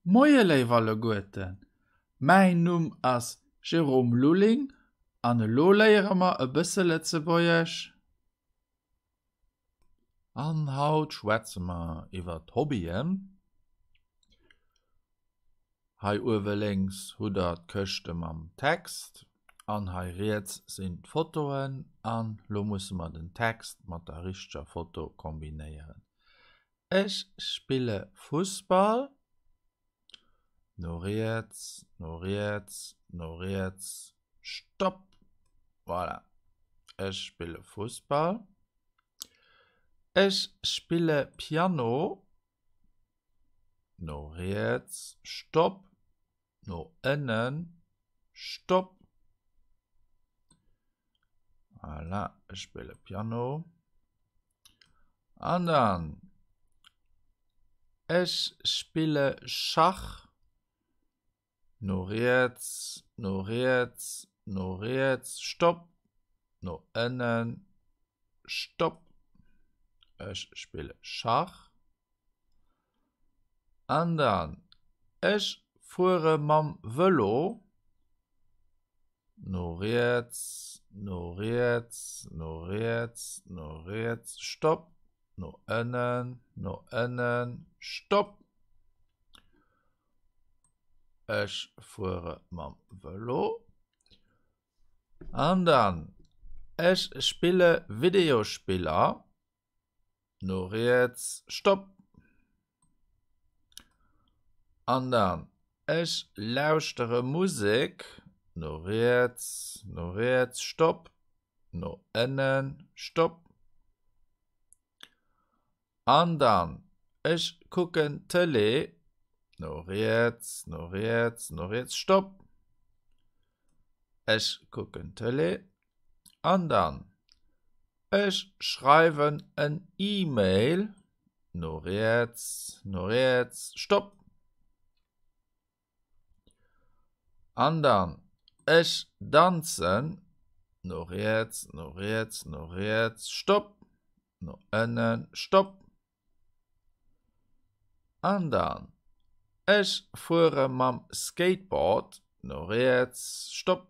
Moie léif alleguerten, mäin Numm ass Jérôme Lulling an elo léiere mer e bësse Lëtzebuergesch. An haut schwätze mer iwwer Hobbyen. Hei uewe lénks hutt der d'Këschte mam Text an hei riets sinn d'Fotoen an lo musse mer den Text mat der richteger Foto kombinéieren. Ech spille Fussball. No riets, no riets, no riets, Stopp! Voilà, ech spille Fussball. Ech spille Piano. No riets, Stopp, no ënnen, Stopp. Voilà, ech spille Piano. An dann, ech spille Schach. No riets, no riets, no riets, Stopp, no ënnen, Stopp. Ech spille Schach. An dann, ech fuere mam Vëlo. No riets, no riets, no riets, no riets, Stopp, no ënnen, no ënnen, Stopp. Ech fuere mam Vëlo. An dann, ech spille Videospiller. No riets, Stopp! An dann, ech lauschtere Musek. No riets, no riets, Stopp! No ënnen, Stopp! An dann, ech kucken d'Tëlee. No riets, no riets, no riets, Stopp! Ech kucken d'Tëlee. An dann, ech schreiwen en E-Mail. No riets, no riets, Stopp! An dann, ech danzen. No riets, no riets, no riets, Stopp! No ënnen, Stopp! An dann, ech fuere mam Skateboard. No riets, Stopp!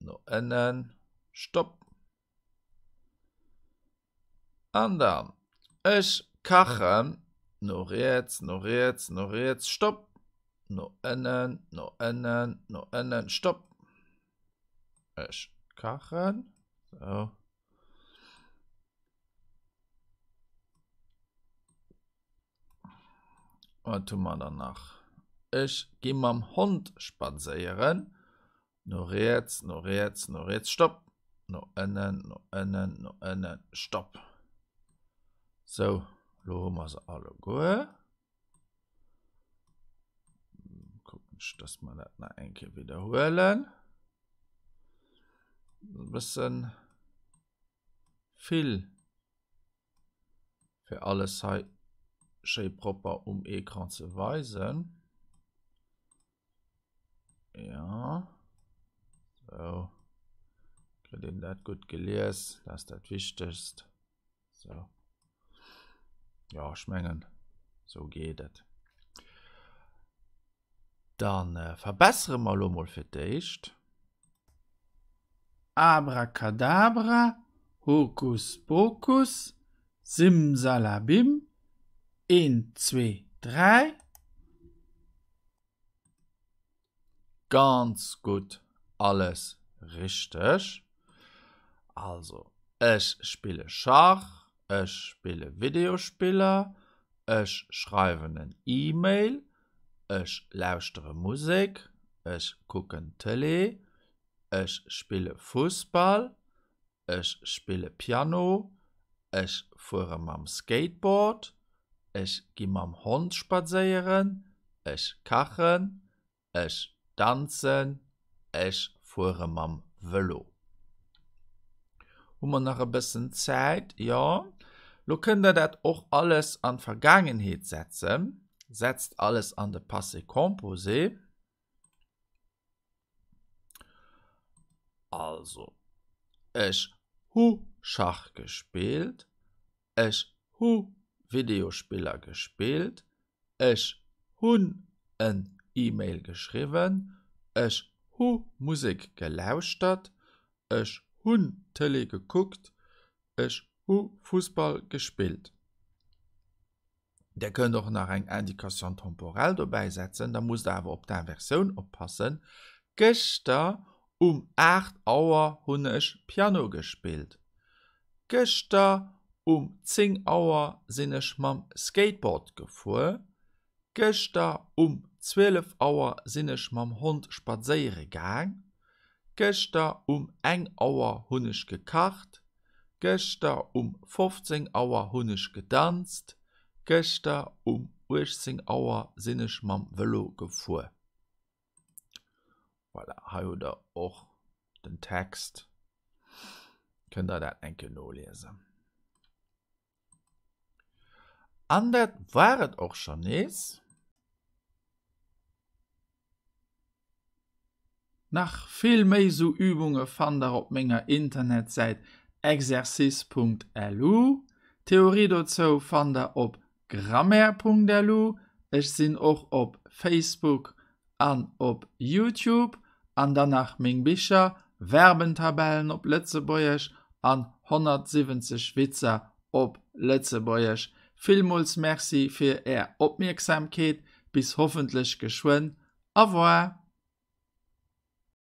No ënnen, Stopp! An dann, ech kachen. No riets, no riets, no riets, Stopp! No ënnen, no ënnen, no ënnen, Stopp! Ech kachen. Sou. Wat hu mer dann nach? Ech gi mam Hond spadséieren. No riets, no riets, no riets, Stopp! No ënnen, no ënnen, no ënnen, Stopp! Sou, lo hu mer se alleguer. Kucken ech, dass mer dat nach eng Kéier widderhuelen. E bëssen vill fir alles hei schéi propper um Ecran ze weisen. Ja. Sou. Kritt een dat gutt gelies, dat ass dat Wichtegst. Sou. Ja, ech mengen, sou geet et. Dann äh, verbessere mer lo mol fir d'éischt. Abracadabra, Hokus Pokus, Simsalabim, een, zwee, dräi. Ganz gutt, alles richteg. Also, ech spille Schach, ech spille Videospiller, ech schreiwen en E-Mail, ech lauschtere Musek, ech kucken Tëlee, ech spille Fussball, Ech spille Piano. Ech fuere mam Skateboard. Ech gi mam Hond spadséieren. Ech kachen. Ech danzen. Ech fuere mam Vëlo. Hu mer nach e bëssen Zäit? Jo. Lo kënnt der dat och alles an d'Vergaangenheet setzen. Setzt alles an de Passé composé. Also, ech hu Schach gespillt, ech hu Videospiller gespillt, ech hunn. En E-Mail geschriwwen, ech hu Musek gelauschtert, ech hunn Tëlee gekuckt, ech hu Fussball gespillt. Der kënnt och nach eng Indication temporelle dobäi setzen, da musst der awer op d'Inversioun oppassen, Gëschter um 8 Auer hunn ech Piano gespillt. Gëschter um 10 Auer sinn ech mam Skateboard gefuer. Gëschter um 12 Auer sinn ech mam Hond spadséiere gaang. Gëschter um eng Auer hunn ech gekacht. Gëschter um 15 Auer hunn ech gedanzt. Gëschter um 18 Auer sinn ech mam Vëlo gefuer. Voilà, hei hutt der och den Text. Kënnt der dat eng Kéier noliesen. An dat war et och schonn nees. Nach vill méi sou Übunge fannt der op menger Internetsäit exercice.lu. D'Theorie dozou fannt der op grammaire.lu. Ech sinn och op Facebook an op Youtube. An dann nach meng Bicher, Verbentabellen op Lëtzebuergesch an 170 Witzer op Lëtzebuergesch. Villmools Merci fir Är Opmierksamkeet. Bis hoffentlech geschwënn. Au revoir!